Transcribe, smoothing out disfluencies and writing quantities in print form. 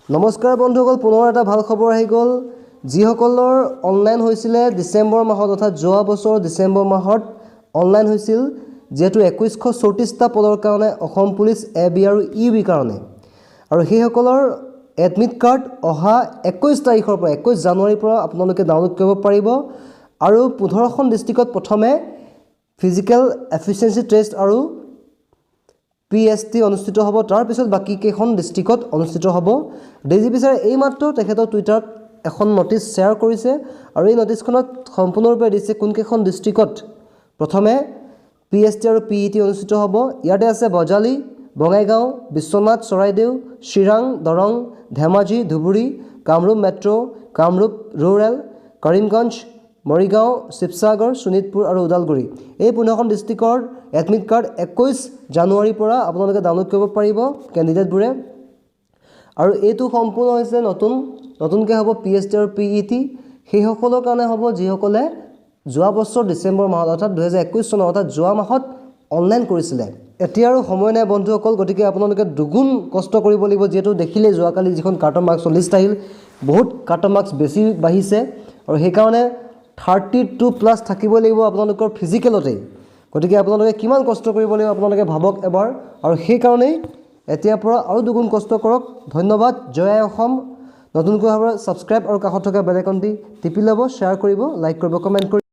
নমস্কাৰ বন্ধুসকল, পুনৰ এটা ভাল খবৰ আহি গ'ল। যিসকলৰ অনলাইন হৈছিলে ডিচেম্বৰ মাহত, অৰ্থাৎ যোৱা বছৰ ডিচেম্বৰ মাহত অনলাইন হৈছিল, যিহেতু 2134টা পদৰ কাৰণে, অসম পুলিচ এ বি আৰু ইউ বিৰ কাৰণে, আৰু সেইসকলৰ এডমিট কাৰ্ড অহা 21 তাৰিখৰ পৰা, 21 জানুৱাৰীৰ পৰা আপোনালোকে ডাউনলোড কৰিব পাৰিব। আৰু 15খন ডিষ্ট্ৰিক্টত প্ৰথমে ফিজিকেল এফিচিয়েঞ্চি টেষ্ট আৰু পিএছটি অনুষ্ঠিত হ'ব, তাৰপিছত বাকী কেইখন ডিষ্ট্ৰিক্টত অনুষ্ঠিত হ'ব। ডিজিপি ছাৰে এইমাত্ৰ তেখেতৰ টুইটাৰত এখন নটিচ শ্বেয়াৰ কৰিছে আৰু এই নটিচখনত সম্পূৰ্ণৰূপে দিছে কোনকেইখন ডিষ্ট্ৰিক্টত প্ৰথমে পিএছটি আৰু পিইটি অনুষ্ঠিত হ'ব। ইয়াতে আছে বজালী, বঙাইগাঁও, বিশ্বনাথ, চৰাইদেউ, চিৰাং, দৰং, ধেমাজি, ধুবুৰী, কামৰূপ মেট্ৰ', কামৰূপ ৰুৰেল, কৰিমগঞ্জ, মৰিগাঁও, শিৱসাগৰ, শোণিতপুৰ আৰু ওদালগুৰি। এই 15খন ডিষ্ট্ৰিক্টৰ এডমিট কাৰ্ড 21 জানুৱাৰীৰ পৰা আপোনালোকে ডাউনলোড কৰিব পাৰিব কেণ্ডিডেটবোৰে। আৰু এইটো সম্পূৰ্ণ হৈছে নতুন নতুনকৈ হ'ব পিএছটি আৰু পিইটি, সেইসকলৰ কাৰণে হ'ব যিসকলে যোৱা বছৰ ডিচেম্বৰ মাহত, অৰ্থাৎ 2021 চনৰ, অৰ্থাৎ যোৱা মাহত অনলাইন কৰিছিলে। এতিয়া আৰু সময় নাই বন্ধুসকল, গতিকে আপোনালোকে দুগুণ কষ্ট কৰিব লাগিব। যিহেতু দেখিলেই যোৱাকালি যিখন কাট অফ মাৰ্কছৰ লিষ্ট আহিল, বহুত কাট অফ মাৰ্কছ বেছি বাঢ়িছে আৰু সেইকাৰণে 32+ থাকিবই লাগিব আপোনালোকৰ ফিজিকেলতেই। গতিকে আপোনালোকে কিমান কষ্ট কৰিব লাগিব আপোনালোকে ভাবক এবাৰ। আৰু সেইকাৰণেই এতিয়াৰ পৰা আৰু দুগুণ কষ্ট কৰক। ধন্যবাদ। জয় আই অসম। নতুনকৈ হ'ব ছাবস্ক্ৰাইব আৰু কাষত থকা বেল আইকনটি টিপি ল'ব, শ্বেয়াৰ কৰিব, লাইক কৰিব, কমেণ্ট কৰিব।